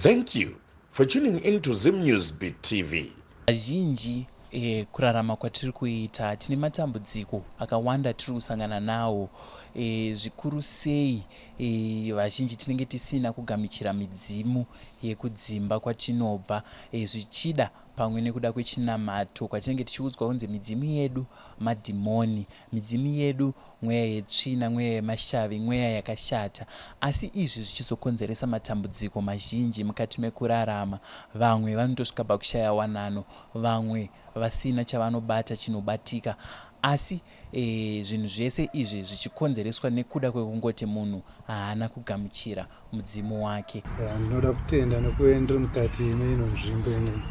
Thank you for tuning in to Zim News Beat TV. Vazhinji e, kurarama kwatiri kuita tine matambudziko akawanda tiri kusangana nawo e, zvikuru sei e, vazhinji tinenge tisina kugamuchira midzimu yekudzimba kwatinobva e, zvichida pamwe nekuda kwechinamato kwatinenge tichiudzwa kunzi midzimu yedu madhimoni midzimu yedu mweya yetsvina mweya yemashavi mweya yakashata asi izvi zvichizokonzeresa matambudziko mazhinji mukati mekurarama vamwe vanotosvika pakushaya wanano vamwe vasina chavanobata chinobatika asi e, zvinhu zvese izvi zvichikonzereswa nekuda kwekungoti munhu haana kugamuchira mudzimu wake. Ndinoda kutenda nekuve ndiri mukati meino nzvimbo ino.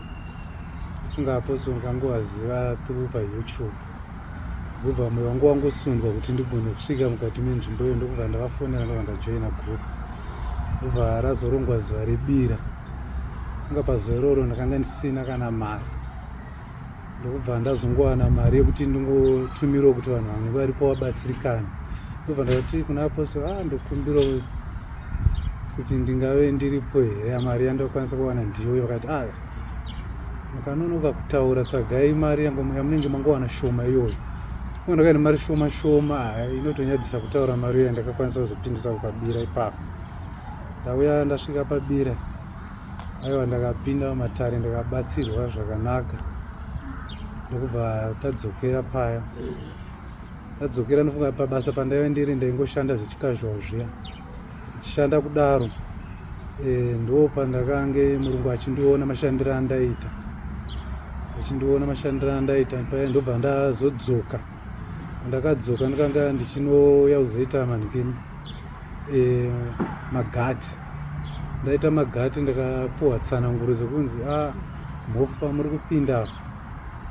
Funga apostle ngangovaziva through paYouTube. Ndobva moyo wangu wangosundwa kuti ndigone kusvika mukati menzvimbo iyo ndokubva ndavafonera ndobva ndajoina group. Ndobva razorongwa zuva rebira. Funga pazuva iroro ndakanga ndisina kana mari. Ndokubva ndazongowana mari yekuti ndingotumirawo kuti vanhu vanenge varipo vabatsirikane. Ndobva ndati kuna apostle, ah, ndokumbirawo kuti ndingave ndiripo here, mari yandakwanisa kuwana ndiyo. Vakati, ah, mukanonoka kutaura, tsvagai mari yamunenge mangowana shoma iyoyo. Funga ndakaenda mari shoma shoma, inotonyadzisa kutaura mari iyo yandakakwanisa kuzopindisa pabira ipapo. Ndauya ndasvika pabira, aiwa, ndakapinda mumatare ndikabatsirwa zvakanaka, ndokubva tadzokera paya. Ndadzokera, ndofunga pabasa pandaiva ndiri ndaingoshanda zvechikazhuwa zviya. Ndichishanda kudaro, ndo pandakange murungu achindiona mashandiro andaita, achindiona mashandiro andaita paya. Ndobva ndazodzoka. Ndakadzoka, ndakanga ndichinouya kuzoita manhikini, magati. Ndaita magati, ndakapuwa tsananguro dzekunzi, a mhofu, pamuri kupinda apa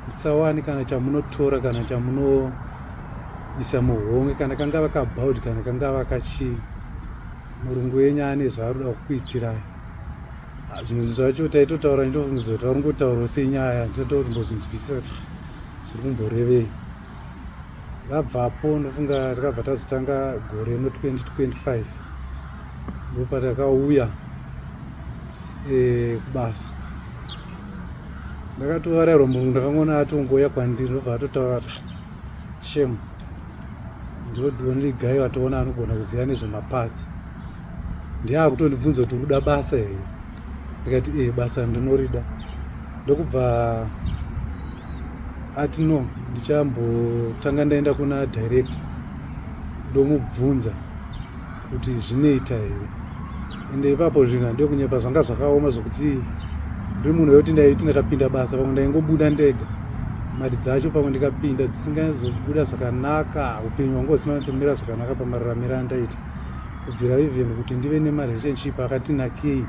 musawani kana chamunotora kana chamunoisa muhomwe, kana kangava kabhaudi kana kangava kachii, murungu wenyu ane zvaari kuda kukuitirai. Zvinhu zvacho taitotaura, nditofungidzwa kuti vari kungotaurawo senyaya, nditotombozvinzwisisa kuti zviri kumborevei. Vabvapo, ndofunga takabva tazotanga gore no 2025, ndopatakauya kubasa. Ndakatovarayirwa, murungu ndakangoona atongouya kwandiri, ndobva atotaura kuti, "Shem, ndo the only guy watoona anogona kuziva nezvemaparts." Ndiye akutondibvunza kuti, "Uri kuda basa here?" Ndikati, "E, basa ndinorida." Ndokubva ati, "No, ndichambotanga ndaenda kuna director ndomubvunza kuti zvinoita here." Ende ipapo zvinhu handiyo kunyepa, zvanga zvakaoma zvokuti ndiri munhu wekuti ndaiti ndakapinda basa pamwe ndaingobuda ndega, mari dzacho pamwe ndikapinda dzisingazobuda zvakanaka. Upenyu hwangu husina kunyatsomira zvakanaka pamararamiro andaita kubvira even kuti ndive nemarelationship akati nakei.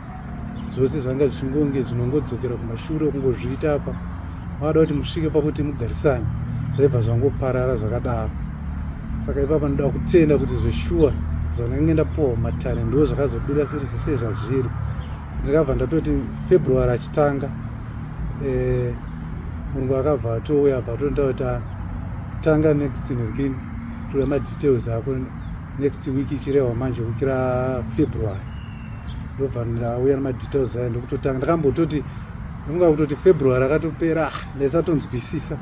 Zvose zvanga zvichingonge zvinongodzokera kumashure, kungozviita apa vada kuti musvike pakuti mugarisane, zvaibva zvangoparara zvakadaro. Saka ipapa ndoda kutenda kuti zveshuwa zvandange ndapuwa mumatare ndo zvakazobuda sezvazviri. Ndakabva ndatoti February achitanga, murungu akabva atouya, abva atonda kuti, "Tanga next nerikini, toda madetails ako next week," ichirehwa manje wiki raFebruary. Ndobva ndauya nemadetails aya, ndokutotanga. Ndakambototi, ndinonga kutoti February akatopera, ah, ndaisatonzwisisa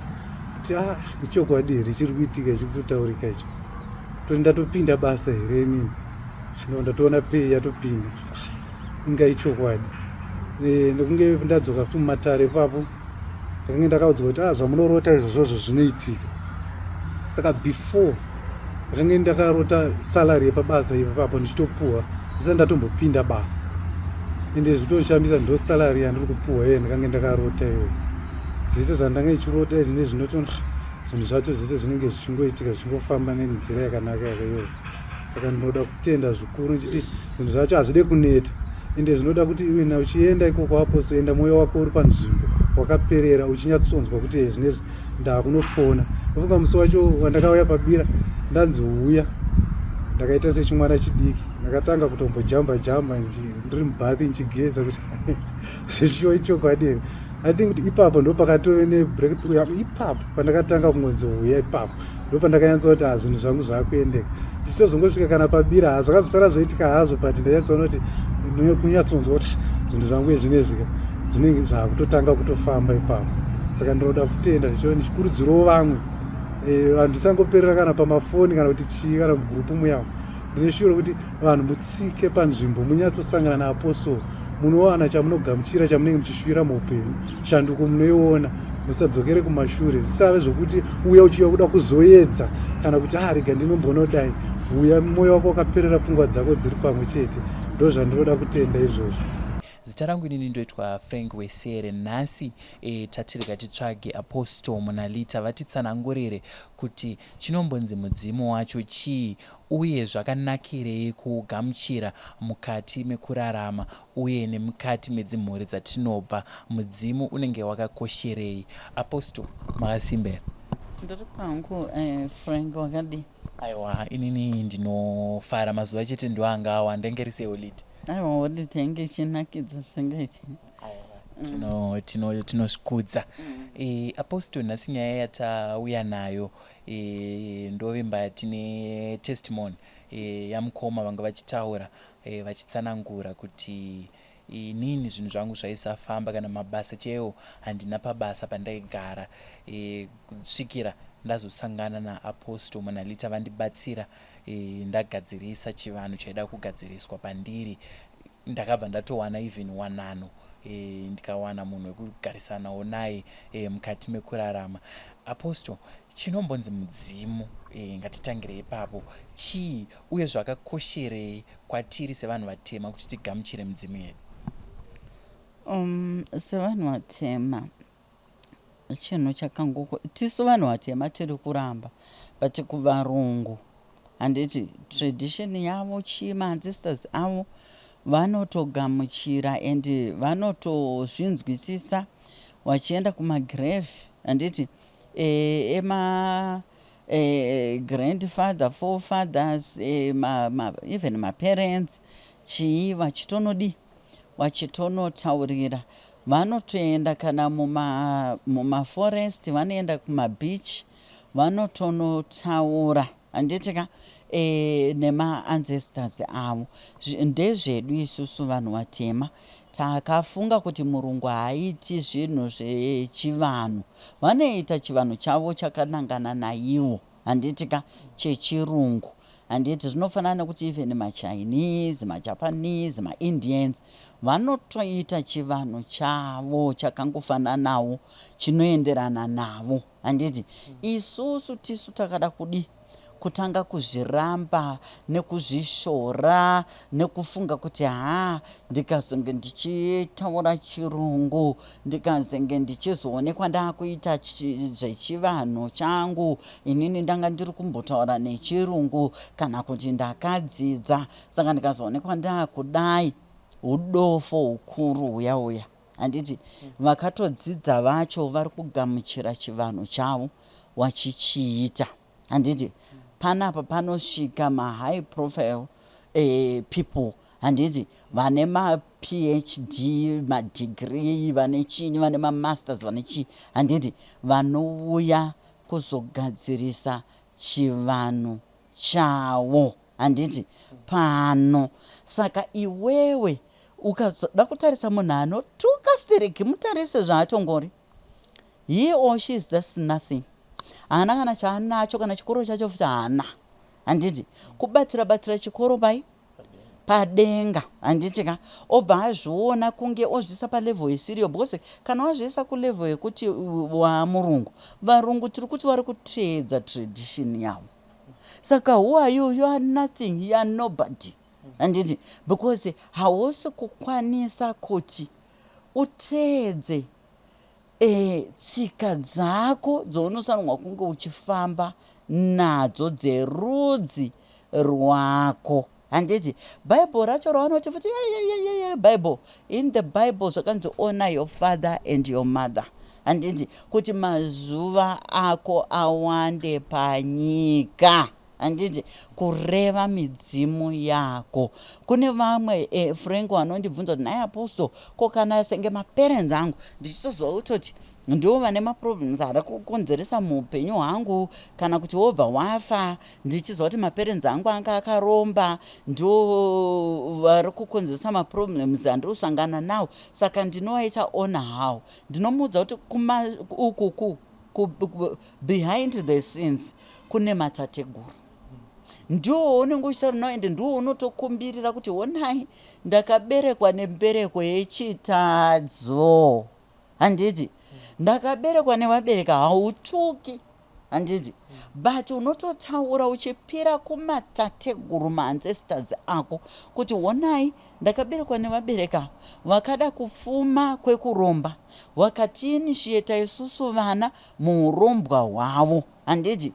kuti, ah, ichokwadi here chiri kuitika ichi, kutotaurika icho, toti ndatopinda basa here inini? No, ndatoona pay yatopinda, inga ichokwadi. Ndokunge ndadzoka futi mumatare ipapo, ndakange ndakaudzwa kuti, ah, zvamunorota izvozvozvo zvinoitika. Saka before ndakange ndakarota salary yepabasa ipapo ndichitopuwa ndisati ndatombopinda basa. Ende zvitoshamisa, ndo salary yandiri kupuhwa iye ndakange ndakarota iyoyo. Zvese zvandanga ichirota izvi nezvinoto, zvinhu zvacho zvese zvinenge zvichingoitika, zvichingofamba nenzira yakanaka yakaiyoyo. Saka ndinoda kutenda zvikuru ndichiti zvinhu zvacho hazvide kuneta, ende zvinoda kuti iwena uchienda ikoko aposo, enda mwoyo wako uri panzvimbo, wakaperera, uchinyatsonzwa kuti zvinezvi ndakunopona. Ndofunga musi wacho wandakauya pabira, ndanzi uya, ndakaita sechimwana chidiki, ndakatanga kutombojamba jamba ndiri mubath ndichigeza kuti zveshuwa ichokwadi here. I think kuti ipapo ndo pakatove nebreakthrough yangu. Ipapo pandakatanga kungonzi uya, ipapo ndo pandakanyatsa kuti ha, zvinhu zvangu zvaakuendeka. Ndichitozongosvika kana pabira, ha, zvakazosara zvoitika hazvo, but ndanyatsoona kuti Kunyatsonzwa kuti zvinhu zvangu izvinezvi zvinenge zvakutotanga kutofamba ipapo. Saka ndinoda kutenda ndichikurudzirawo vamwe vanhu, tisangoperera kana pamafoni kana kuti chii kana mugurupu muyavo. Ndine shuwiro kuti vanhu mutsike panzvimbo, munyatsosangana naapostle, munowana chamunogamuchira chamunenge muchishuvira muupenyu. Shanduko munoiona, musadzokere kumashure. Zvisave zvokuti uya uchiuya kuda kuzoedza kana kuti ah, rega ndinombonodai. Uya mwoyo wako wakaperera, pfungwa dzako dziri pamwe chete. Ndo zvandinoda kutenda izvozvo. Zita rangu inini ndoitwa Frank Wesere. Nhasi tatirega titsvage Apostle Munalita vatitsanangurire kuti chinombonzi mudzimu wacho chii, uye zvakanakirei kuugamuchira mukati mekurarama uye nemukati medzimhuri dzatinobva. Mudzimu unenge wakakosherei? Apostle, makasimba here? Ndiri pangu, Frank, wakadii? Aiwa, inini ndinofara. Mazuva chete ndo anga awanda, inge ri seholiday. Aiwa, holiday yange ichinakidza zvisingaiti. Tinozvikudza. Apostle, nhasi nyaya yatauya nayo, ndovimba tine testimony yamukoma vanga vachitaura, vachitsanangura kuti inini zvinhu zvangu zvaisafamba, kana mabasa chaiwo handina pabasa pandaigara, kusvikira ndazosangana naapostle Munalita vandibatsira. Ndagadzirisa chivanhu chaida kugadziriswa pandiri, ndakabva ndatowana even wanano, ndikawana munhu wekugarisanawo naye mukati mekurarama. Apostle, chinombonzi mudzimu, ngatitangire ipapo, chii, uye zvakakosherei kwatiri sevanhu vatema kuti tigamuchire midzimu yedu? Sevanhu vatema, chinhu chakangoko, tisu vanhu vatema tiri kuramba, but kuvarungu, handiti, tradition yavo chii, maancestors avo vanotogamuchira and vanotozvinzwisisa, vachienda kumagrave, handiti, ema grandfather, forefathers, even maparents chii, vachitonodi vachitonotaurira. Vanotoenda kana mumaforest, vanoenda kumabeach, vanotonotaura, handiti ka, nemaancestors avo. Ndezvedu isusu vanhu vatema takafunga kuti murungu haaiti zvinhu zvechivanhu. Vanoita chivanhu chavo chakanangana naivo, handiti ka, chechirungu, handiti? Zvinofanana nekuti even maChinese, maJapanese, maIndians vanotoita chivanhu chavo chakangofananawo, chinoenderana navo, handiti? Isusu tisu takada kudi kutanga kuzviramba nekuzvishora nekufunga kuti ha, ndikazonge ndichitaura chirungu, ndikazenge ndichizoonekwa ndaakuita zvechivanhu changu, inini ndanga ndiri kumbotaura nechirungu kana kuti ndakadzidza, saka ndikazoonekwa ndaakudai, udofo hukuru huya uya, handiti? Vakatodzidza vacho vari kugamuchira chivanhu chavo wachichiita, handiti? Panapa panosvika mahigh profile people, handiti, vane maPhD, madegree, vane chini, vane mamasters, vane chii, handiti, vanouya kuzogadzirisa chivanhu chavo, handiti, pano. Saka iwewe ukazoda kutarisa munhu anotuka stereki, mutarise zvaatongori. He or she is just nothing, haana kana chaanacho, kana chikoro chacho futi haana, handiti? Kubatira batira chikoro pai padenga, handiti ka? Obva azviona kunge ozviisa palevel isiriyo, because kana wazviisa kulevel yekuti wamurungu, varungu tiri kuti vari kuteedza tradition yavo. Saka who are you? You are nothing, you are nobody, handiti? Because hausi kukwanisa kuti uteedze tsika dzako dzaunofanirwa kunge uchifamba nadzo dzerudzi rwako, handiti? Bhaibheri racho ravanoti futi, Bible, in the Bible zvakanzi, "Honor your father and your mother," handiti, kuti mazuva ako awande panyika. Handiti kureva midzimu yako. Kune vamwe Frank vanondibvunza kuti, "Nhai apostle, ko kana senge maparents angu ndichitoziva kutoti ndivo vane maproblems ari kukonzeresa muupenyu hwangu, kana kuti wobva wafa, ndichiziva kuti maparents angu anga akaromba, ndo vari kukonzeresa maproblems andiri kusangana nawo, saka ndinovaita ona how?" Ndinomuudza kuti ukuku behind the scenes kune matateguru, ndiwo unenge uchitaura nawo, ende ndiwo unotokumbirira kuti, "Onai, ndakaberekwa nembereko yechitadzo, handiti? Ndakaberekwa nevabereka." Hautuki, handiti? But unototaura uchipira kumatateguru, maancestors ako, kuti, "Honai, ndakaberekwa nevabereka vakada kupfuma kwekuromba, vakatiinitiata isusu vana muurombwa hwavo, handiti?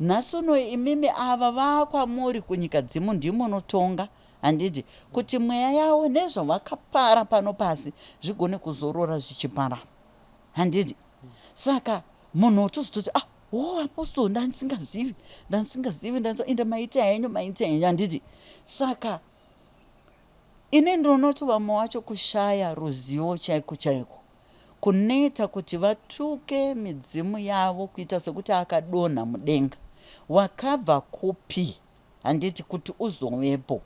Nhasi uno imimi ava vaakwamuri kunyika dzimu, ndimunotonga, handiti? Kuti mweya yavo nezvavakapara pano pasi zvigone kuzorora zvichiparara, handiti?" Saka munhu otozototi, "Ah, o apostle, ndandisingazivi, ndandisingazivi, ende maita henyu, maita henyu," handiti? Saka ini ndinoti vamwe vacho kushaya ruzivo chaiko chaiko kunoita kuti vatuke midzimu yavo, kuita sekuti akadonha mudenga. Wakabva kupi, handiti, kuti uzovepo?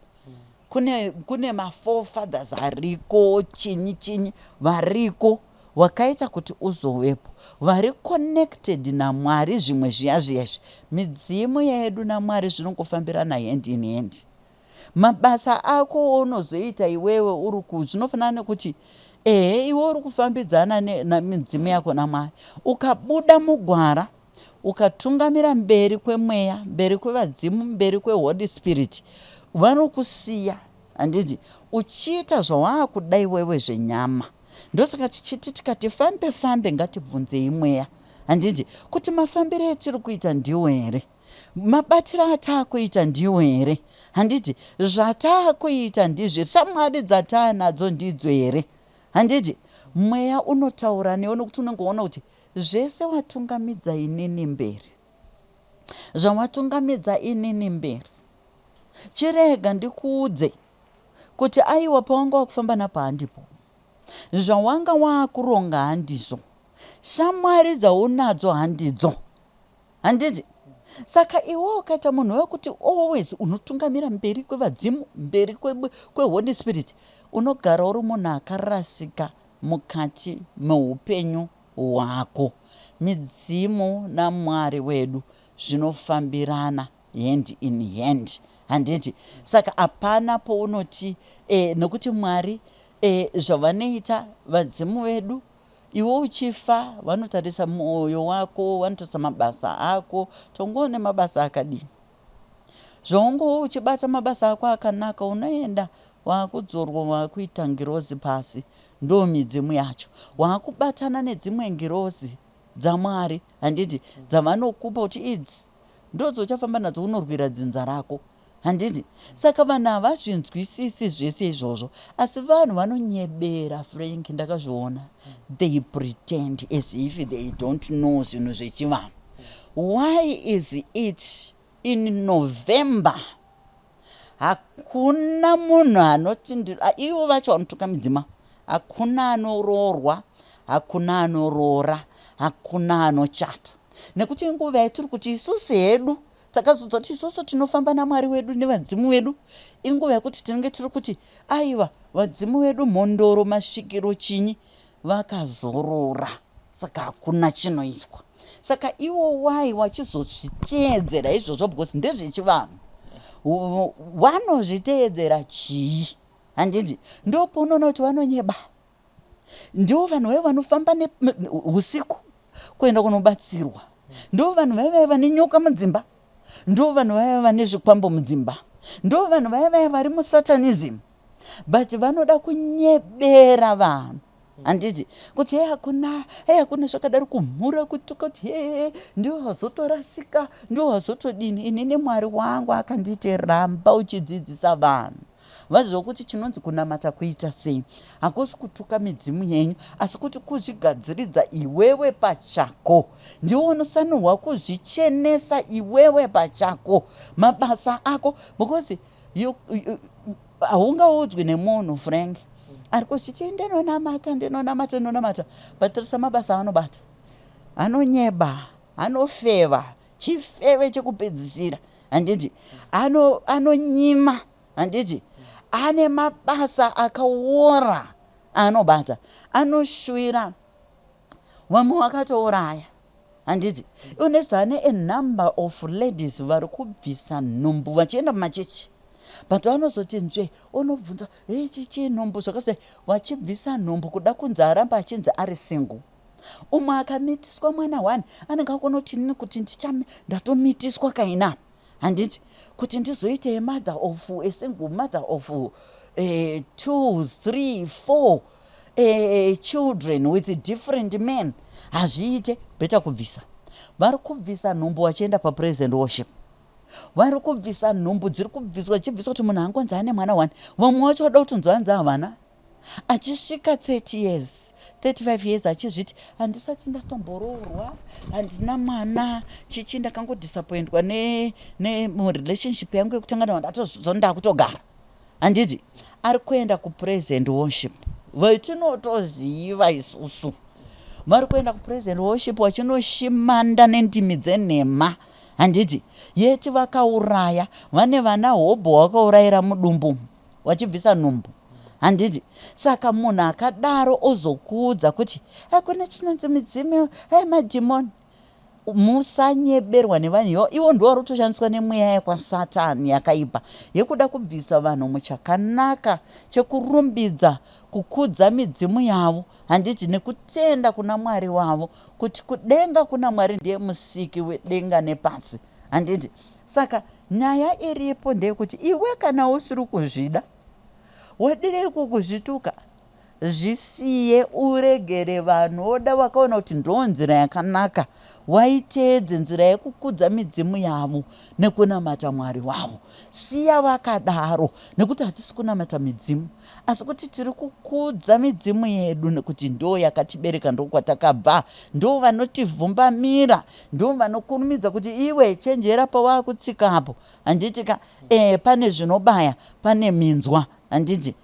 Kune maforefathers ariko, chinyi chinyi variko wakaita kuti uzovepo, vari connected naMwari. Zvimwe zviya zviyazvi, midzimu yedu naMwari zvinongofambirana hand in hand. Mabasa ako unozoita iwewe uri ku zvinofanana nekuti, ehe, iwe uri kufambidzana nemidzimu yako naMwari. Ukabuda mugwara, ukatungamira mberi kwemweya, mberi kwevadzimu, mberi kweHoly Spirit, vanokusiya, handiti, uchiita zvawaakuda iwewe zvenyama. Ndosaka tichiti tikati fambe fambe, ngatibvunzei mweya, handiti, kuti mafambiro etiri kuita ndiwo here? Mabatiro ataakuita ndiwo here, handiti? Zvataakuita ndizvo? Shamwari dzataanadzo ndidzo here, handiti? Mweya unotaura newe nokuti unongoona kuti zvese watungamidza inini mberi, zvawatungamidza inini mberi, chirega ndikuudze kuti aiwa, pawanga wakufamba napo handipo, zvawanga waakuronga handizvo, shamwari dzaunadzo handidzo, handiti? Saka iwe ukaita munhu wekuti always unotungamira mberi kwevadzimu, mberi kweHoly Spirit, unogara uri munhu akarasika mukati meupenyu hwako. Midzimu naMwari wedu zvinofambirana hand in hand, handiti? Saka hapana pounoti nekuti Mwari zvavanoita vadzimu vedu, iwe uchifa vanotarisa mwoyo wako, vanotarisa mabasa ako, tongoone mabasa akadini. Zvaungowo uchibata mabasa ako akanaka, unoenda waakudzorwa, waakuita ngirozi pasi. Ndo midzimu yacho, waakubatana nedzimwe ngirozi dzaMwari, handiti, dzavanokupa kuti idzi ndodzochafamba nadzo unorwira dzinza rako, handiti? Saka vanhu havazvinzwisisi zvese izvozvo, asi vanhu vanonyebera, Frank. Ndakazviona, they pretend as if they don't know zvinhu zvechivanhu. Why is it in November hakuna munhu anoti, ivo vacho vanotuka midzima, hakuna anoroorwa, hakuna anoroora, hakuna anochata? Nekuti nguva yatiri kuti isusu hedu takazodza kuti isusu tinofamba naMwari wedu nevadzimu vedu, inguva yekuti tinenge tiri kuti aiwa, vadzimu vedu, mhondoro, masvikiro, chinyi, vakazorora, saka hakuna chinoitwa. Saka iwo wai wachizozviteedzera izvozvo? Because ndezvechivanhu, vanozviteedzera chii, handiti? Ndopaunoona kuti vanonyeba. Ndivo vanhu vaiva vanofamba usiku kuenda kunobatsirwa, ndo vanhu vaiva vane nyoka mudzimba, ndo vanhu vaiva vane zvikwambo mudzimba, ndo vanhu vaiva vaya vari musatanism, but vanoda kunyebera vanhu, handiti, kuti he, hakuna, he, hakuna zvakadaro, kumhura, kutuka, kuti he, ndiwo wazotorasika, ndiwo wazotodini. Inini Mwari wangu akanditi, "Ramba uchidzidzisa vanhu." Vaziva kuti chinonzi kunamata kuita sei. Hakusi kutuka midzimu yenyu, asi kuti kuzvigadziridza iwewe pachako. Ndiwe unosanirwa kuzvichenesa iwewe pachako, mabasa ako, because haungaudzwi nemunhu, Frank, ari kuzviti, "Ndinonamata, ndinonamata, ndinonamata," batirisa mabasa aanobata. Anonyeba, anofeva, chifeve chekupedzisira, handiti? Anonyima, handiti? Ane mabasa akaora anobata, anoshwira vamwe, vakatouraya, handiti? Honest, ane a number of ladies vari kubvisa nhumbu vachienda mumachechi, but vanozoti nzve, unobvunza, "Hey, chichi nhumbu zvakasai?" Vachibvisa nhumbu kuda kunzi aramba achinzi ari single. Umwe akamitiswa mwana one, anenge akona kuti nini kuti ndatomitiswa kainapa, handiti? Kuti ndizoite mother of a single mother of two, three, four children with different men, hazviite. Better kubvisa. Vari kubvisa nhumbu vachienda papraise and worship. Vari kubvisa nhumbu, dziri kubviswa, chibviswa kuti munhu angonzi ane mwana one. Vamwe vacho vada kutonzi vanzi havana, achisvika 30 years, 35 years, achizviti, "Handisati ndatomboroorwa, handina mwana, chichi, ndakangodisappointwa nemurelationship yangu yekutanga, nawo ndatozonda kutogara," handiti? Ari kuenda kupraise and worship, vetinotoziva isusu. Vari kuenda kupraise and worship vachinoshimanda nendimi dzenhema, handiti? Yeti vakauraya, vane vana hobho vakaurayira mudumbu vachibvisa nhumbu, handiti? Saka munhu akadaro ozokuudza kuti hakuna chinonzi midzimu, ai madhimoni. Musanyeberwa nevanhu ivo. Ivo ndo vari kutoshandiswa nemweya yekwasatani yakaipa yekuda kubvisa vanhu muchakanaka chekurumbidza, kukudza midzimu yavo, handiti? Nekutenda kuna Mwari wavo, kuti kudenga kuna Mwari, ndiye musiki wedenga nepasi, handiti? Saka nyaya iripo ndeyekuti iwe kana usiri kuzvida, wadireiko kuzvituka? Zvisiye, uregere vanoda. Vakaona kuti ndo nzira yakanaka, waiteedze nzira yekukudza midzimu yavo nekunamata Mwari wavo. Siya vakadaro, nekuti hatisi kunamata midzimu, asi kuti tiri kukudza midzimu yedu, nekuti ndo yakatibereka, ndo kwatakabva, ndo vanotivhumbamira, ndo vanokurumidza kuti, "Iwe, chenjera pawaakutsikapo," handiti ka? Pane zvinobaya, pane minzwa, handiti?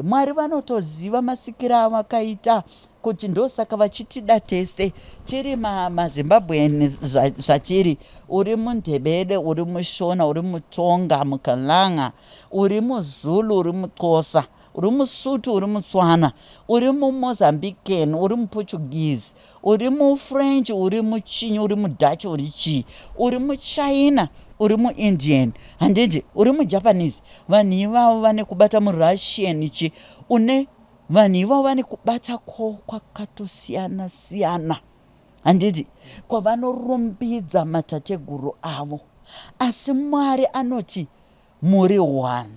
Mwari vanotoziva masikiro avakaita, kuti ndosaka vachitida tese tiri maZimbabwean zvatiri. Uri muNdebele, uri muShona, uri muTonga, muKalanga, uri muZulu, uri muXhosa, uri muSuthu, uri muTswana, uri muMozambican, uri muPortuguese, uri muFrench, uri muchinyi, uri muDutch, uri chii, uri muChina, uri muIndian, handiti? Uri muJapanese, vanhu ivavo vane kubata, muRussian, chi, une vanhu ivavo vane kubata kwavo kwakatosiyana siyana, handiti? Kwavanorumbidza matateguru avo, asi Mwari anoti, "Muri one,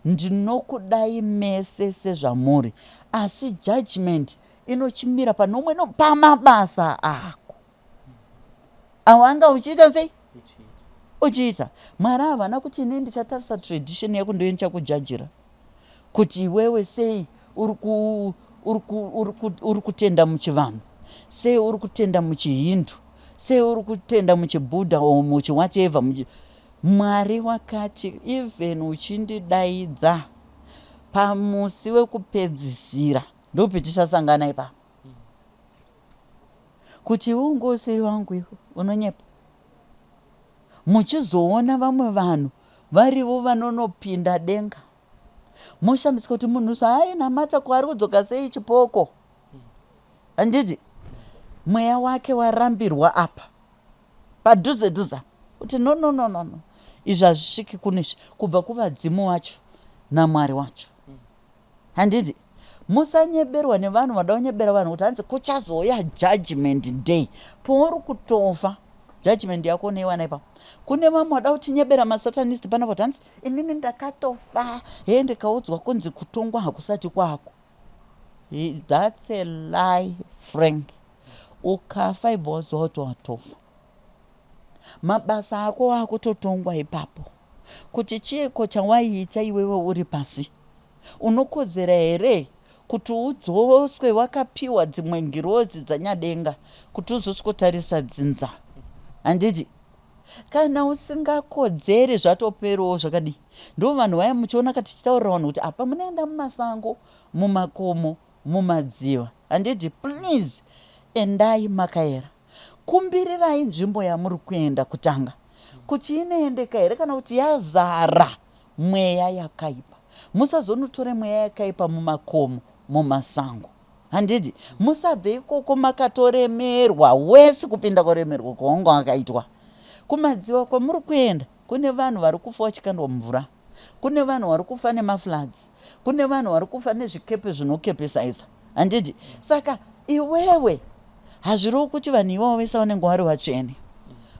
ndinokudai mese sezvamuri," asi judgment inochimira panomwe no pamabasa ako awanga uchiita sei, uchiita. Mwari havana kuti, "Ini ndichatarisa tradition yako, ndoye ndichakujajira kuti iwewe sei uri kutenda muchivanhu, sei uri kutenda muchiHindu, sei uri kutenda muchiBuddha o muchiwhatever." Mwari wakati, "Even uchindidaidza pamusi wekupedzisira, ndopetichasangana ipapo, kuti iwe unge usiri wangu, iwe unonyepa." Muchizoona vamwe vanhu varivo vanonopinda denga, moshamisika kuti munhu zvaainamata kwaari kudzoka sei chipoko, handiti? Mweya wake warambirwa apa padhuze dhuze, kuti, "No, no, no, no, no, izvi hazvisviki kuno izvi," kubva kuvadzimu wacho naMwari wacho, handiti? Musanyeberwa nevanhu vada kunyebera vanhu kuti hanzi kuchazouya judgment day. Pauri kutofa, judgment yako unoiwana ipapo. Kune vamwe vada kutinyebera, masatanist panapa, kuti hanzi, "Inini ndakatofa, he, ndikaudzwa kunzi kutongwa hakusati kwako." That's a lie, Frank. Ukafa, ibva waziva kuti watofa, mabasa ako akutotongwa ipapo. Kuti chiiko chawaiita iwewe uri pasi? Unokodzera here kuti udzoswe wakapiwa dzimwe ngirozi dzaNyadenga kuti uzosvikotarisa dzinza? Handiti? Kana usingakodzeri zvatoperawo zvakadii? Ndo vanhu vaya muchiona ka tichitaurira vanhu kuti apa munoenda mumasango, mumakomo, mumadziva. Handiti? Please endai makaera. Kumbirirai nzvimbo yamuri kuenda kutanga kuti inoendeka here kana kuti yazara mweya yakaipa. Musazonotore mweya yakaipa mumakomo, mumasango. Handiti? Musabve ikoko makatoremerwa wese kupinda kuremerwa kwaunga wakaitwa. Kumadziva kwamuri kuenda kune vanhu vari kufa vachikandwa mumvura. Kune vanhu vari kufa nemafloods. Kune vanhu vari kufa nezvikepe zvinokepesaisa. Handiti? Saka iwewe hazvirevi kuti vanhu ivavo vese vanenge vari vatsvene.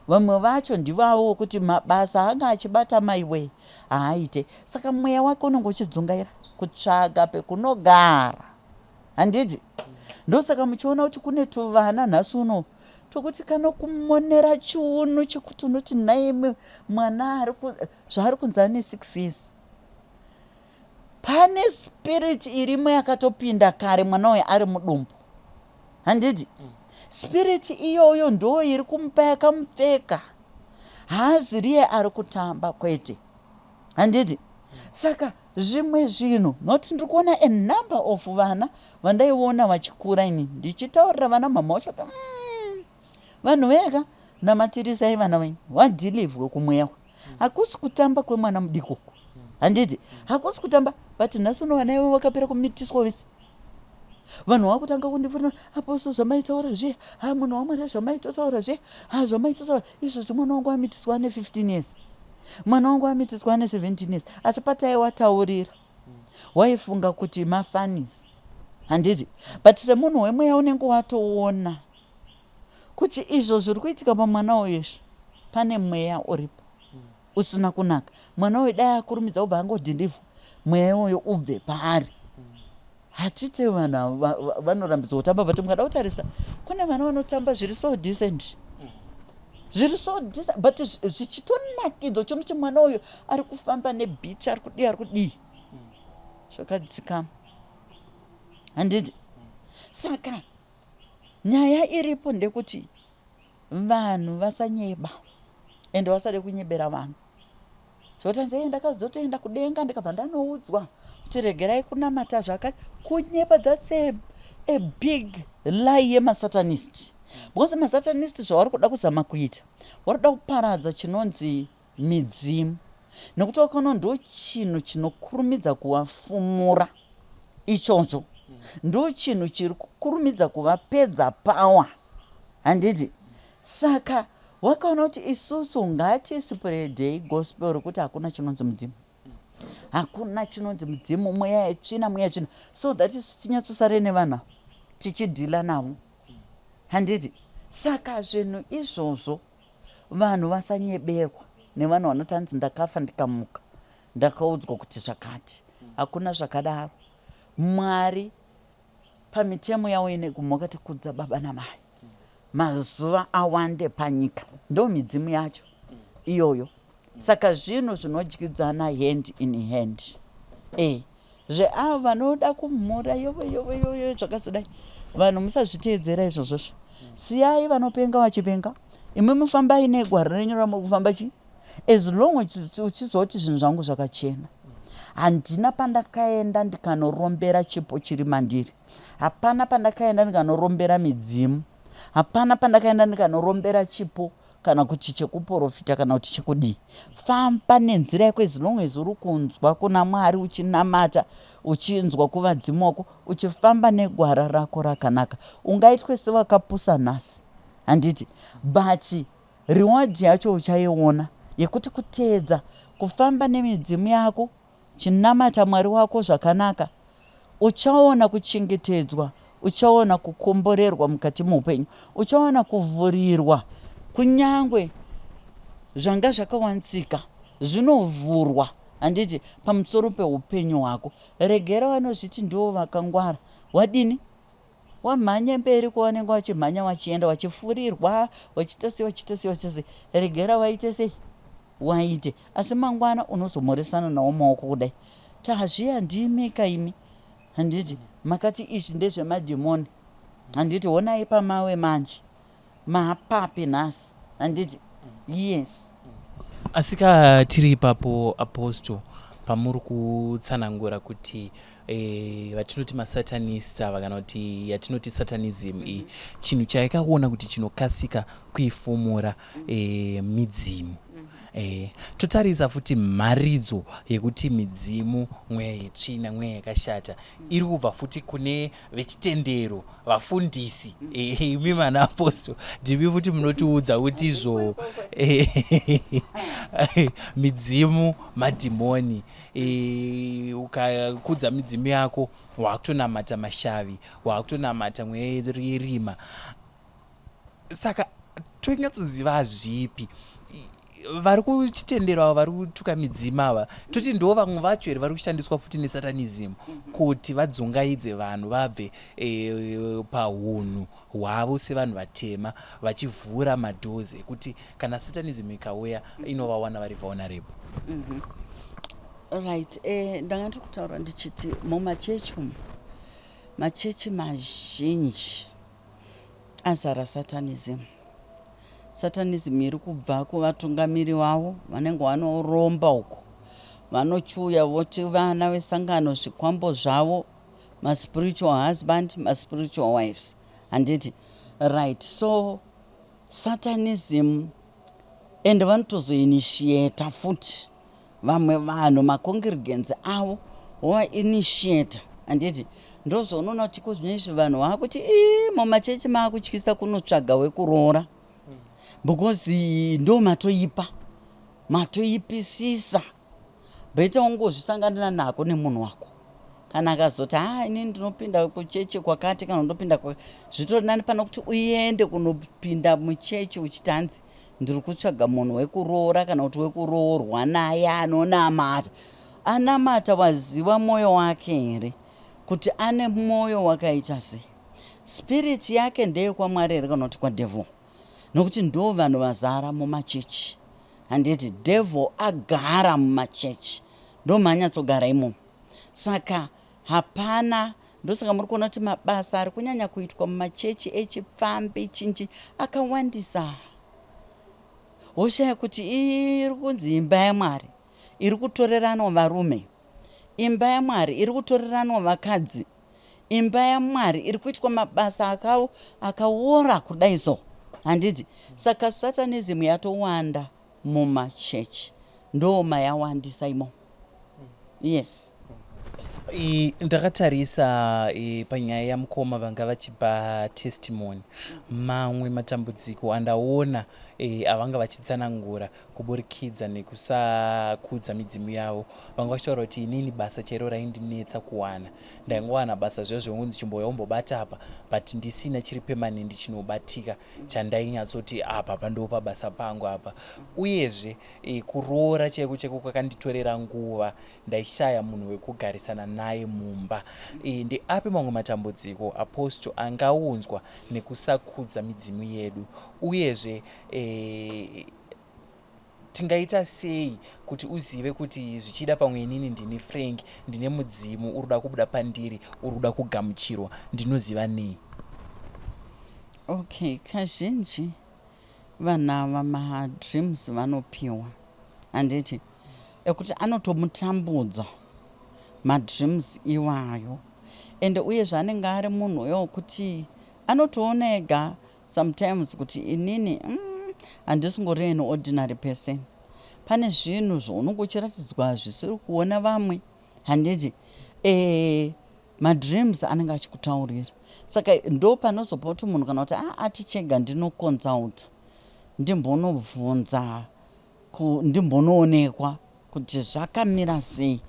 Vamwe vacho ndivavo vokuti mabasa anga achibata maiwe haaite. Saka mweya wake unenge uchidzungaira kutsvaga pekunogara. Handiti? Ndosaka muchiona kuti kune tuvana nhasi uno tokuti kanokumonera chiuno chekuti unoti nhaimi mwana ari zvaari kunzi ane 6 years. Pane spirit irimo yakatopinda kare mwana uyu ari mudumbu. Handiti? Spirit iyoyo ndo iri kumupa yakamupfeka. Haazi riye ari kutamba kwete. Handiti? Saka zvimwe zvinhu not ndiri kuona a number of vana vandaiona vachikura ini ndichitaurira vana mhamha vacho kuti vanhu vega namatirisai vana venyu vadhilivwe kumweya. Hakusi kutamba kwemwana mudiki uku. Handiti? Hakusi kutamba but nhasi uno vana ivo vakapera kumitiswa vese. Vanhu vakutanga kundifonera aposto zvamaitaura zviya, ha munhu waMwari zvamaitotaura zviya, ha zvamaitotaura izvozvi mwana wangu amitiswa ane 15 years. Mwana wangu amitiswa ane 17 years. Asi pataiwataurira waifunga kuti mafanis. Handiti? But semunhu wemweya unenge watoona kuti izvo zviri kuitika pamwana uyu izvi pane mweya uripo usina kunaka. Mwana uyu dai akurumidza kubva angodhindivwa mweya iwoyo ubve paari. Hatite vanhu ava vanorambidzwa kutamba but mukada kutarisa kune vana vanotamba zviri so decent. Zviri so decent but zvichitonakidza uchiona kuti mwana uyu ari kufamba nebeat ari kudii ari kudii. Zvakadzikama. Handiti? Saka nyaya iripo ndekuti vanhu vasanyeba ende vasade kunyebera vanhu. Zvotanzi hey, ndakazotoenda kudenga ndikabva ndanoudzwa kuti regerai kunamata zvakati. Kunyepa, that's a big lie yemasatanist. Because masatanist zvavari kuda kuzama kuita, vari kuda kuparadza chinonzi midzimu. Nekuti wakaona ndo chinhu chinokurumidza kuvafumura ichocho. Ndo chinhu chiri kukurumidza kuvapedza power. Handiti? Saka wakaona kuti isusu ngatispreadei gospel rekuti hakuna chinonzi mudzimu. Hakuna chinonzi mudzimu, mweya yetsvina, mweya yetsvina. So that isu tinyatsosare nevanhu tichidhila navo. Handiti? Saka zvinhu izvozvo vanhu vasanyeberwa nevanhu vanoti hanzi ndakafa ndikamuka ndakaudzwa kuti zvakati. Hakuna zvakadaro. Mwari pamitemo yavo ine gumo wakati kudza baba namai mazuva awande panyika. Ndo midzimu yacho iyoyo. Saka zvinhu zvinodyidzana hand in hand. Zveavo vanoda kumhura yowe yowe yowe zvakazodai. Vanhu musazviteedzera izvozvozvo. Siyai vanopenga vachipenga. Imwi mufambai negwara renyu ramuri kufamba chi? As long uchizoti zvinhu zvangu zvakachena. Handina pandakaenda ndikanorombera chipo chiri mandiri. Hapana pandakaenda ndikanorombera midzimu. Hapana pandakaenda ndikanorombera chipo kana kuti chekuprofita kana kuti chekudii. Famba nenzira yako as long as uri kunzwa kuna Mwari uchinamata, uchinzwa kuvadzimu wako, uchifamba negwara rako rakanaka. Ungaitwe sewakapusa nhasi. Handiti? But reward yacho uchaiona yekuti kuteedza kufamba nemidzimu yako, chinamata Mwari wako zvakanaka, uchaona kuchengetedzwa, uchaona kukomborerwa mukati muupenyu, uchaona kuvhurirwa kunyangwe zvanga zvakawanzika zvinovhurwa, handiti, pamusoro peupenyu hwako. Regera vanozviti ndivo vakangwara. Wadini? Wamhanya mberi kwavanenge vachimhanya vachienda vachifurirwa, vachiita sei, vachiita sei, vachiita sei. Regera vaite sei? Waite asi mangwana unozomhoresana nawo maoko kudai. Tazviya ndimika imi. Handiti makati izvi ndezvemadhimoni. Handiti honai pamawe manje. Maapapi nhasi. Handiti? Yes. Asika tiri ipapo Apostle pamuri kutsanangura kuti e, vatinoti masatanists ava kana kuti yatinoti satanism iyi chinhu chaikaona kuti chinokasika kuifumura e, midzimu e, totarisa futi mharidzo yekuti midzimu mweya yetsvina mweya yakashata iri kubva futi kune vechitendero vafundisi eh, imi mana apostle ndimi futi munotiudza kuti izvo eh, midzimu madhimoni eh, ukakudza midzimu yako wakutonamata mashavi wakutonamata mweya yerima saka tonyatsoziva zvipi vari kuchitendero ava vari kutuka midzimu ava toti ndo vamwe vacho here vari kushandiswa futi nesatanism kuti vadzungaidze vanhu vabve e, pahunhu hwavo sevanhu vatema vachivhura madoors ekuti kana satanism ikauya inovawana vari vulnerable mm -hmm. Right eh, ndanga ndiri kutaura ndichiti mumachechi umu machechi mazhinji azara satanism. Satanism iri kubva kuvatungamiri vavo vanenge vanoromba uko vanochiuya voti vana vesangano zvikwambo zvavo maspiritual husband maspiritual wives handiti right so satanism ende vanotozoinitiata futi vamwe vanhu macongregants avo vovainitiata handiti ndozvaunoona kuti ko zvino izvi vanhu vakuti ii mumachechi maakutyisa kunotsvaga wekuroora because ndo matoipa matoipisisa better ungozvisanganira nako nemunhu wako kana akazoti ha ini ndinopinda kuchechi kwakati kana ndopinda zvitori nani pano kuti uende kunopinda muchechi uchiti hanzi ndiri kutsvaga munhu wekuroora kana kuti wekuroorwa naye anonamata anamata waziva mwoyo wake here kuti ane mwoyo wakaita sei spirit yake ndeyekwamwari here kana kuti kwadevil nokuti ndo vanhu vazara mumachechi handiti devil agara mumachechi ndo maanyatsogara imomo saka hapana ndosaka muri kuona kuti mabasa ari kunyanya kuitwa mumachechi echipfambi chinji akawandisa woshaya kuti iri kunzi imba yamwari iri kutoreranwa varume imba yamwari iri kutoreranwa vakadzi imba yamwari iri kuitwa mabasa akaora kudai so handiti saka satanism yatowanda mumachechi ndo mayawandisa imomo yes Ndakatarisa panyaya yamukoma vanga vachipa testimony mamwe matambudziko andaona e, avanga vachitsanangura kuburikidza nekusakudza midzimu yavo vanga vachitaura kuti inini basa chairo raindinetsa kuwana ndaingowana basa zviya zvekunzi chimbouya umbobata apa but ndisina chiri permanent chinobatika chandainyatsoti apa pandopa basa pangu apa uyezve e, kuroora chaiko chaiko kwakanditorera nguva ndaishaya munhu wekugarisana naye mumba e, ndeapi mamwe matambudziko apostle angaunzwa nekusakudza midzimu yedu uyezve e, tingaita sei kuti uzive kuti zvichida pamwe inini ndini Frank ndine mudzimu uri kuda kubuda pandiri uri kuda kugamuchirwa ndinoziva nei okay kazhinji vanhu ava madreams vanopiwa handiti ekuti anotomutambudza madreams iwayo ende uyezve anenge ari munhu uyo wekuti anotoona ega sometimes kuti inini handisingori an ordinary person pane zvinhu zvaunenge uchiratidzwa zvisiri kuona vamwe handiti e, madreams anenge achikutaurira saka ndo panozopa kuti munhu kana kuti a atichega ndinoconsulta ndimbonobvunza ndimbonoonekwa kuti zvakamira sei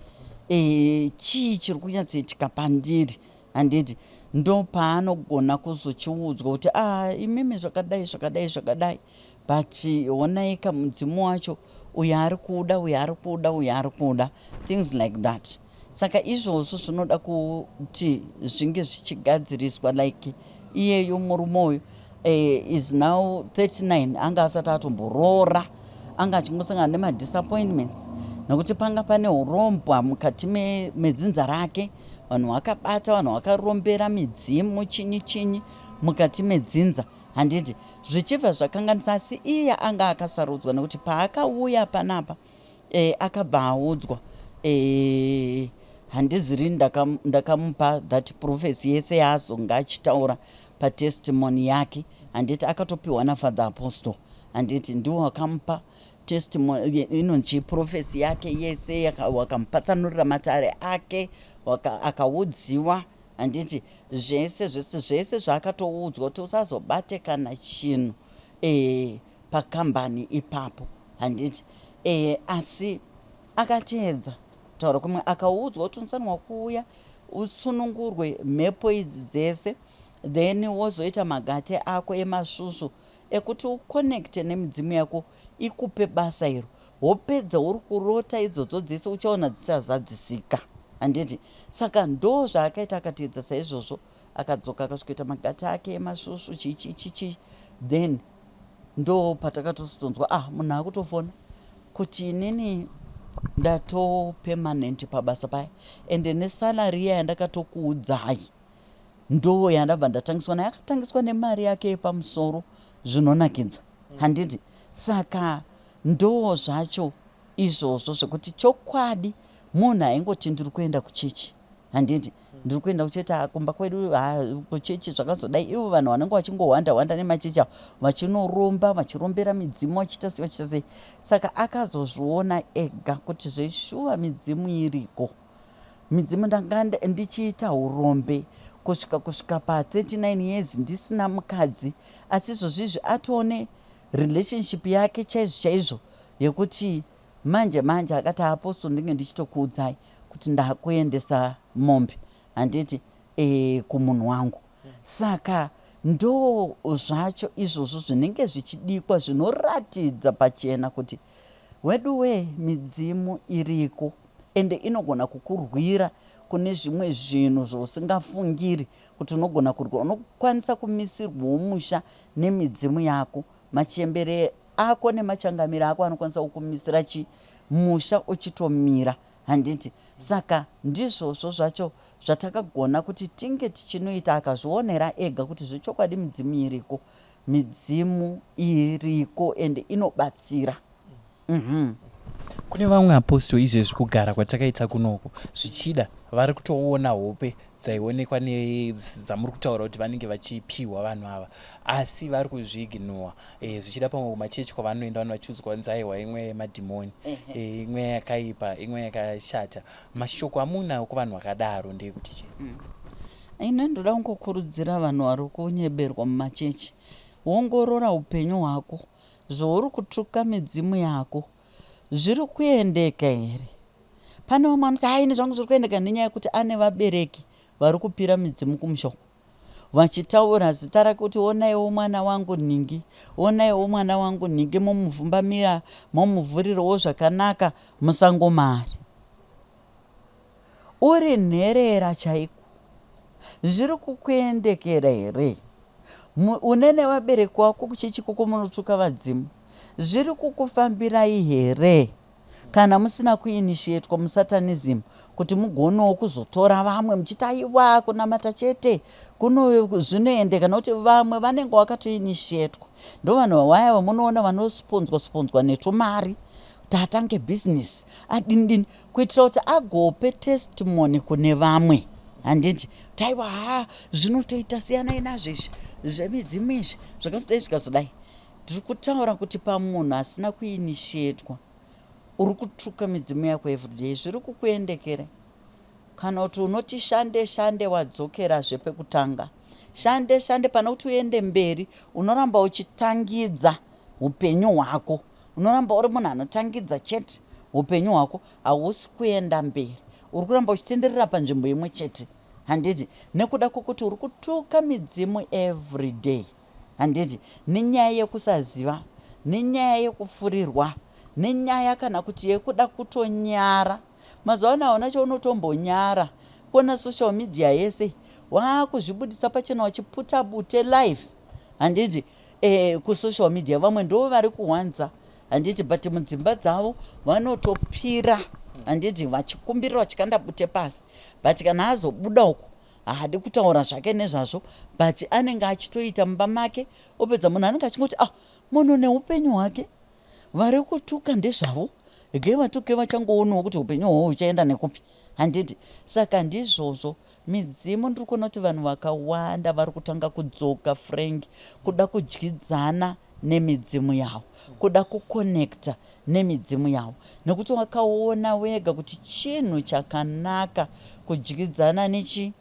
e, chii chiri kunyatsoitika pandiri handiti ndo paanogona kuzochiudzwa kuti a imimi zvakadai zvakadai zvakadai but onaika mudzimu wacho uyo ari kuda uyo ari kuda uyo ari kuda things like that saka izvozvo zvinoda kuti zvinge zvichigadziriswa like iyeyo murume uyu is now 39 anga asati atomboroora Anga achingosangana nemadisappointments nekuti panga pane urombwa mukati medzinza rake. Vanhu vakabata, vanhu vakarombera midzimu, chinyi chinyi mukati medzinza, handiti? Zvichibva zvakanganisa. Asi iye anga akasarudzwa nekuti paakauya panapa akabva audzwa. Handiziri ndakamupa that prophecy yese yaazonge achitaura patestimony yake, handiti? Akatopiwa naFather Apostle, handiti? Ndiwo wakamupa testimony inonzi prophecy yake yese, wakamupatsanurira matare ake, akaudziwa, handiti? Zvese zvese zvese zvaakatoudzwa kuti usazobate kana chinhu pakambani ipapo, handiti? Asi akateedza kutaura kumwe, akaudzwa kuti unofanirwa kuuya usunungurwe mhepo idzi dzese, then wozoita magate ako emasvusvu ekuti uconnecte nemidzimu yako ikupe basa iro. Wopedza uri kurota idzodzo dzese uchaona dzisazadzisika, handiti? Saka ndo zvaakaita, akateedza saizvozvo, akadzoka, akasvikoita magate ake emasvusvu, chichichichi. Then ndo patakatozotonzwa, ah, munhu akutofona kuti inini ndato permanent pabasa paya, ende nesalary iya yandakatokuudzai ndo yandabva ndatangiswa naye. Akatangiswa nemari yake yepamusoro zvinonakidza, handiti? Saka ndo zvacho izvozvo zvekuti chokwadi munhu aingoti ndiri kuenda kuchechi, handiti? Ndiri kuenda kuchechi, kumba kwedu kuchechi zvakazodai. Ivo vanhu vanenge vachingohwanda hwanda nemachechi avo, vachinoromba, vachirombera midzimu, vachiita sei, vachiita sei. Saka akazozviona ega kuti zveshuwa midzimu iriko. Midzimu, ndanga ndichiita urombe kusvika pa39 years ndisina mukadzi, asi izvozvo izvi atoone relationship yake chaizvo chaizvo yekuti manje manje akati, "Apostle, ndinge ndichitokuudzai kuti ndakuendesa mombe, handiti, kumunhu wangu." Saka ndo zvacho izvozvo zvinenge zvichidikwa, zvinoratidza pachena kuti weduwe midzimu iriko, ende inogona kukurwira kune zvimwe zvinhu zvausingafungiri kuti unogona kurwira. Unokwanisa kumisirwawo musha nemidzimu yako. Machembere ako nemachangamiro ako anokwanisa kukumisira chi musha uchitomira, handiti? Saka ndizvozvo zvacho zvatakagona kuti tinge tichinoita. Akazvionera ega kuti zvechokwadi midzimu iriko, midzimu iriko, ende inobatsira. Kune vamwe, Apostle, izvezvi kugara kwatakaita kunoku, zvichida vari kutoona hope dzaionekwa nedzamuri kutaura kuti vanenge vachipiwa vanhu ava, asi vari kuzviignora. Zvichida pamwe kumachechi kwavanoenda vanhu vachiudzwa kunzi aiwa, imwe yemadhimoni, imwe yakaipa, imwe yakashata. Mashoko amunawo kuvanhu vakadaro ndeyekuti chii? Ine ndoda kungokurudzira vanhu vari kunyeberwa mumachechi, ongorora upenyu hwako. Zvauri kutuka midzimu yako zviri kuendeka here? Pane vamwe vanoti, "Hai, ini zvangu zviri kuendeka," nenyaya yekuti ane vabereki vari kupira midzimu kumushoko, vachitaura zita rake kuti, "Onaiwo mwana wangu nhingi, onaiwo mwana wangu nhingi, mumuvhumbamira, mumuvhurirewo zvakanaka musango mari." Uri nherera chaiko, zviri kukuendekera here? Une nevabereki wako kuchechi koko munotsvuka vadzimu, zviri kukufambirai here? Kana musina kuinitiatwa musatanism kuti mugonewo kuzotora vamwe muchiti, "Aiwa, kunamata chete kuno zvinoendeka," nokuti vamwe vanenge vakatoinitiatwa. Ndo vanhu vaya vamunoona vanosponzwa sponzwa netumari kuti atange bhizinesi, adini dini, kuitira kuti agope testimony kune vamwe, handiti? Kuti, "Aiwa, ha, zvinotoita, siyanai nazvo izvi zvemidzimu izvi, zvakazodai zvikazodai." Tiri kutaura kuti pamunhu asina kuinitiatwa, uri kutuka midzimu yako everyday, zviri kukuendekera? Kana kuti unoti shande shande wadzokerazve pekutanga, shande shande, pane kuti uende mberi unoramba uchitangidza upenyu hwako, unoramba uri munhu anotangidza chete. Upenyu hwako hausi kuenda mberi, uri kuramba uchitenderera panzvimbo imwe chete, handiti? Nekuda kwokuti uri kutuka midzimu everyday, handiti? Nenyaya yekusaziva, nenyaya yekufurirwa, nenyaya kana kuti yekuda kutonyara. Mazuva ano hauna chaunotombonyara kuona social media yese, waakuzvibudisa pachena wachiputa bute live, handiti? Kusocial media vamwe ndo vari kuwanza. Handiti? But mudzimba dzavo vanotopira, handiti, vachikumbirira, vachikanda bute pasi. But kana azobuda uko, haadi kutaura zvake nezvazvo, but anenge achitoita mumba make. Opedza, munhu anenge achingoti, "Ah, munhu neupenyu hwake, vari kutuka ndezvavo, regai vatuke, vachangoonawo kuti upenyu hwavo huchaenda nekupi," handiti? Saka ndizvozvo midzimu. Ndiri kuona kuti vanhu vakawanda vari kutanga kudzoka, Frank, kuda kudyidzana nemidzimu yavo, kuda kuconnecta nemidzimu yavo, nekuti wakaona wega kuti chinhu chakanaka kudyidzana nechi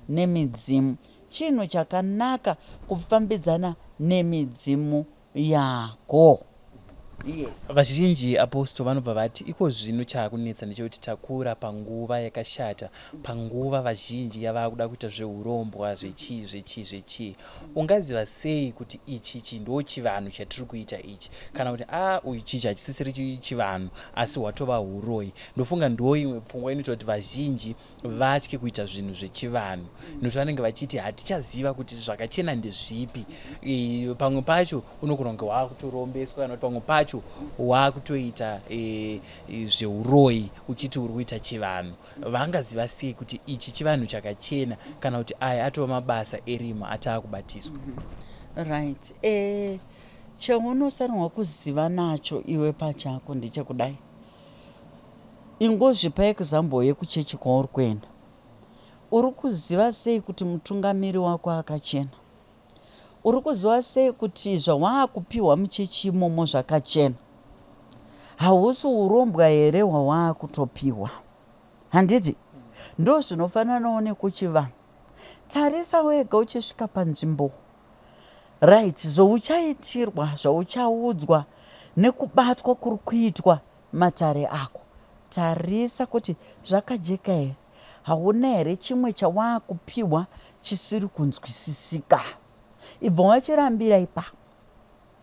nemidzimu, chinhu chakanaka kufambidzana nemidzimu yako, yes. Vazhinji, Apostle, vanobva vati iko zvino chaakunetsa ndechekuti takura panguva yakashata, panguva vazhinji yavaa kuda kuita zveurombwa, zvechii, zvechii, zvechii. Ungaziva sei kuti ichi chi ndo chivanhu chatiri kuita ichi, kana kuti a uyu chichi hachisisiri chivanhu asi hwatova uroi? Ndofunga ndo imwe pfungwa inoita kuti vazhinji vatye kuita zvinhu zvechivanhu, nokuti vanenge vachiti hatichaziva kuti zvakachena ndezvipi. Pamwe pacho unogona kunge waakutorombeswa, kana kuti pamwe pacho waakutoita zveuroi uchiti uri kuita chivanhu. Vangaziva sei kuti ichi chivanhu chakachena, kana kuti aya atova mabasa erima ataakubatiswa? Right, chaunofanirwa kuziva nacho iwe pachako ndechekudai. Ingozvipa example yekuchechi kwauri kuenda. Uri kuziva sei kuti mutungamiri wako akachena? Uri kuziva sei kuti zvawaakupiwa muchechi imomo zvakachena? Hausi urombwa here hwawaakutopiwa, handiti? Ndo zvinofananawo nekuchivanhu. Tarisa wega uchisvika panzvimbo, right, zvauchaitirwa, zvauchaudzwa nekubatwa kuri kuitwa matare ako. Tarisa kuti zvakajeka here, hauna here chimwe chawaakupiwa chisiri kunzwisisika. Ibva wachirambira ipapo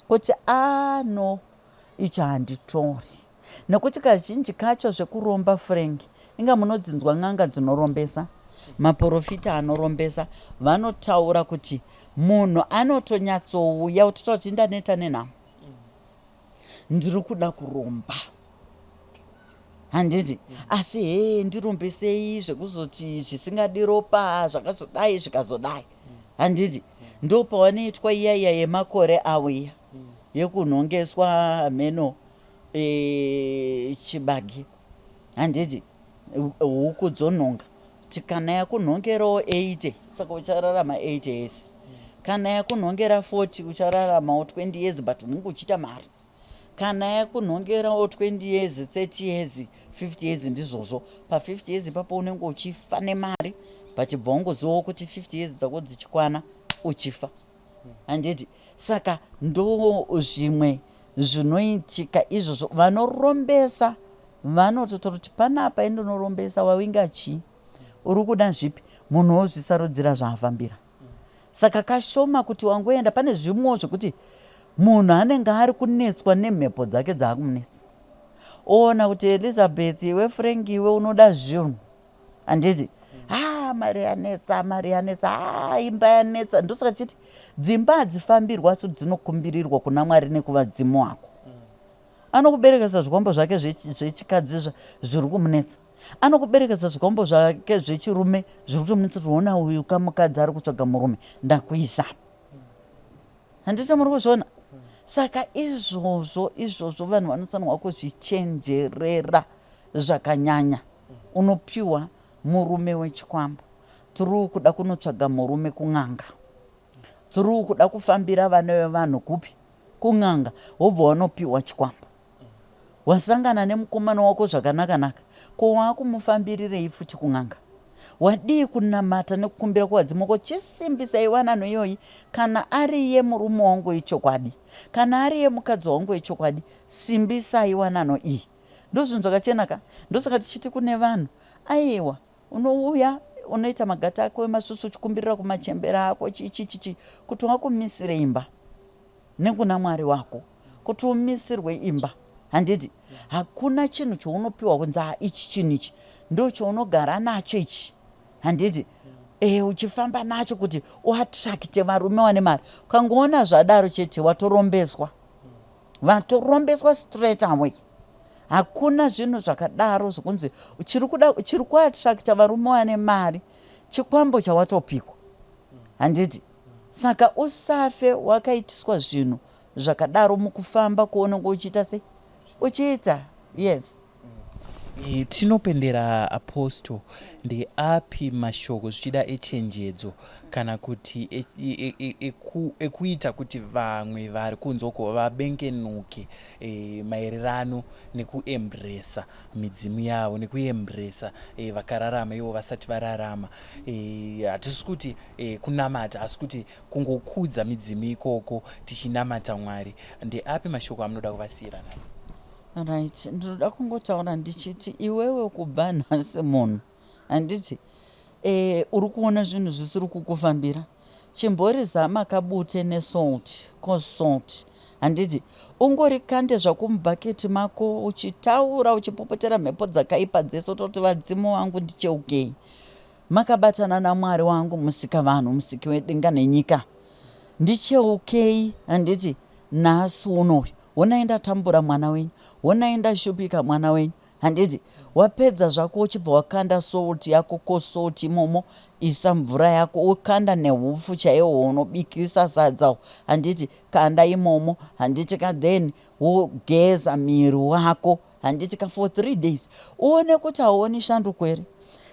kuti, "Ano, icho handitori," nekuti kazhinji kacho zvekuromba, Frank, inga munodzinzwa n'anga dzinorombesa, maprofita anorombesa, vanotaura kuti munhu anotonyatsouya utotaura kuti, "Ndaneta nenhamo, ndiri kuda kuromba," handiti? "Asi hee, ndirombesei zvekuzoti zvisingadi ropa, zvakazodai, zvikazodai," handiti? Ndo pawanoitwa iya iya yemakore avo, iya yekunhongeswa mheno chibage, handiti? Huku dzonhonga kuti kana yakunhongerawo 80, saka uchararama 80 years. Kana yakunhongera 40, uchararamawo 20 years, but unenge uchiita mari. Kana yakunhongerawo 20 years, 30 years, 50 years, ndizvozvo. Pa50 years ipapo unenge uchifa nemari, but bva wangozivawo kuti 50 years dzako dzichikwana, uchifa, handiti? Saka ndo zvimwe zvinoitika izvozvo. Vanorombesa vanototaura kuti, "Panapa indonorombesa, wawinga chii? Uri kuda zvipi?" Munhu wozvisarudzira zvaafambira. Saka kashoma kuti wangoenda. Pane zvimwewo zvekuti munhu anenge ari kunetswa nemhepo dzake dzaakumunetsa, oona kuti, "Elizabeth, iwe Frank, iwe unoda zvinhu," handiti? "Ha, mari yanetsa, mari yanetsa, ha, imba yanetsa." Ndosaka tichiti dzimba hadzifambirwa, asi dzinokumbirirwa kuna Mwari nekuvadzimu wako. Anokuberekesa zvikwambo zvake zvechikadzi zviri kumunetsa, anokuberekesa zvikwambo zvake zvechirume zviri kutomunetsa, kuti, "Ona, uyu kamukadzi ari kutsvaga murume, ndakuisa," handiti? Muri kuzviona? Saka izvozvo, izvozvo vanhu vanofanirwa kuzvichenjerera zvakanyanya. Unopiwa murume wechikwambo through kuda kunotsvaga murume kun'anga, through kuda kufambira vana vevanhu kupi? Kun'anga. Wobva wanopiwa chikwambo. Wasangana nemukomana wako zvakanaka-naka, ko waakumufambirirei futi kun'anga? Wadii kunamata nekukumbira kuvadzimu wako? Chisimbisai wanano iyoyi. Kana ariye murume wangu wechokwadi, kana ariye mukadzi wangu wechokwadi, simbisai wanano iyi. Ndozvinhu zvakachena ka. Ndosaka tichiti kune vanhu, aiwa, unouya unoita magata ako emasvusvu, uchikumbirira kumachembera ako, chichichichi, kuti wakumisire imba, nekuna Mwari wako kuti umisirwe imba, handiti? Hakuna chinhu chaunopiwa kunzi, "Ha, ichi chinhu ichi ndo chaunogara nacho ichi," handiti? Uchifamba nacho kuti uattracte varume vane mari. Ukangoona zvadaro chete, watorombeswa. Vatorombeswa straight away. Hakuna zvinhu zvakadaro zvokunzi chiri kuda chiri kuattracta varume vane mari chikwambo chawatopikwa. Handiti? Saka usafe wakaitiswa zvinhu zvakadaro mukufamba kuonenge uchiita sei? Uchiita. Yes. Tinopendera Apostle, ndeapi mashoko zvichida echenjedzo kana kuti ekuita kuti vamwe vari kunze uko vabengenuke e, maererano nekuembresa midzimu yavo nekuembresa e, vakararama ivo vasati vararama e, hatisi kuti e, kunamata asi kuti kungokudza midzimu ikoko tichinamata Mwari. Ndeapi mashoko amunoda kuvasiyira nhasi? Right, ndinoda kungotaura ndichiti iwewe kubva nhasi munhu handiti e, uri kuona zvinhu zvisiri kukufambira chimbori zama kabute nesalt cosalt handiti ungori kande zvako mubhaketi mako uchitaura uchipopotera mhepo dzakaipa dzese utoti vadzimu vangu ndicheukei Makabatana naMwari wangu musikavanhu musiki wedenga nenyika. Ndicheukei handiti nhasi unoyu. Honai ndatambura mwana wenyu. Honai ndashupika mwana wenyu. Handiti wapedza zvako uchibva wakanda salt yako ko salt imomo isa mvura yako wokanda nehupfu chaiwo unobikisa sadza handiti kanda imomo handiti ka then wogeza miri wako handiti ka for 3 days uone kuti hauoni shanduko here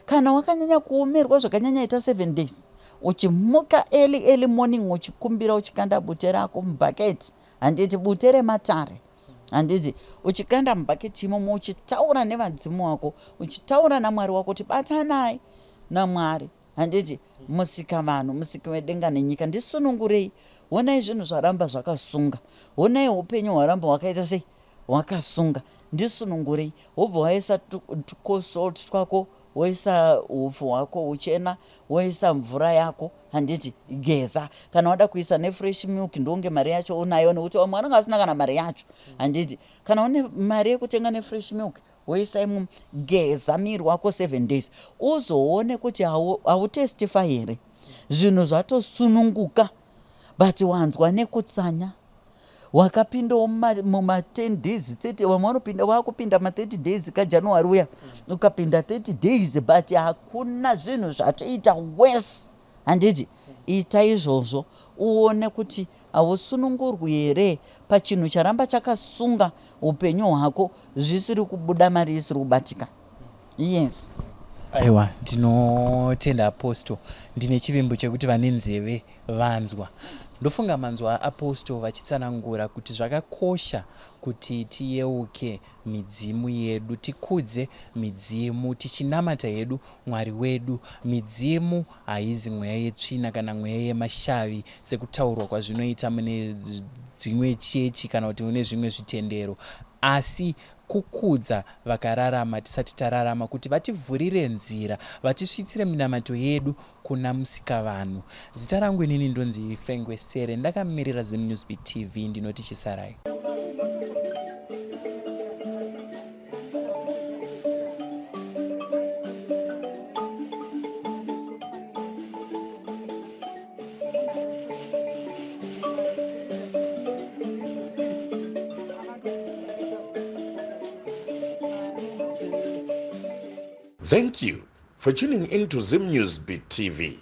kana wakanyanya kuomerwa zvakanyanya ita 7 days uchimuka early early morning uchikumbira uchikanda bute rako mubhaketi handiti bute rematare handiti uchikanda mubhaketi imomo uchitaura nevadzimu wako uchitaura namwari wako kuti batanai namwari handiti musika vanhu musiki wedenga nenyika ndisunungurei honai zvinhu zvaramba zvakasunga honai upenyu hwaramba hwakaita sei Wakasunga ndisunungurei wobva waisa tukosalt twako woisa hupfu hwako huchena woisa mvura yako handiti geza kana wada kuisa nefresh milk ndonge mari yacho unayo nekuti vamwe vanenge vasina kana mari yacho handiti kana une mari yekutenga nefresh milk woisa imomo geza miri wako seven days uzoone kuti hautestify here zvinhu zvatosununguka but wanzwa nekutsanya wakapindawo muma 10 days 30 vamwe vanopinda vakupinda ma 30 days kajanuary uya ukapinda 30 days but hakuna zvinhu zvatoita worse handiti ita izvozvo uone kuti hausunungurwi here pachinhu charamba chakasunga upenyu hwako zvisiri kubuda mari isiri kubatika yes aiwa ndinotenda apostle ndine chivimbo chekuti vane nzeve Vanzwa. Ndofunga manzwa Apostle vachitsanangura kuti zvakakosha kuti tiyeuke midzimu yedu, tikudze midzimu, tichinamata hedu Mwari wedu. Midzimu haizi mweya yetsvina kana mweya yemashavi sekutaurwa kwazvinoita mune dzimwe chechi kana kuti mune zvimwe zvitendero, asi kukudza vakararama tisati tararama kuti vativhurire nzira, vatisvitsire minamato yedu kuna Musikavanhu. Zita rangu inini ndonzi Frank Wesere ndakamirira ZimNewsBeat TV ndinoti chisarai. Thank you for tuning in to Zim News Beat TV.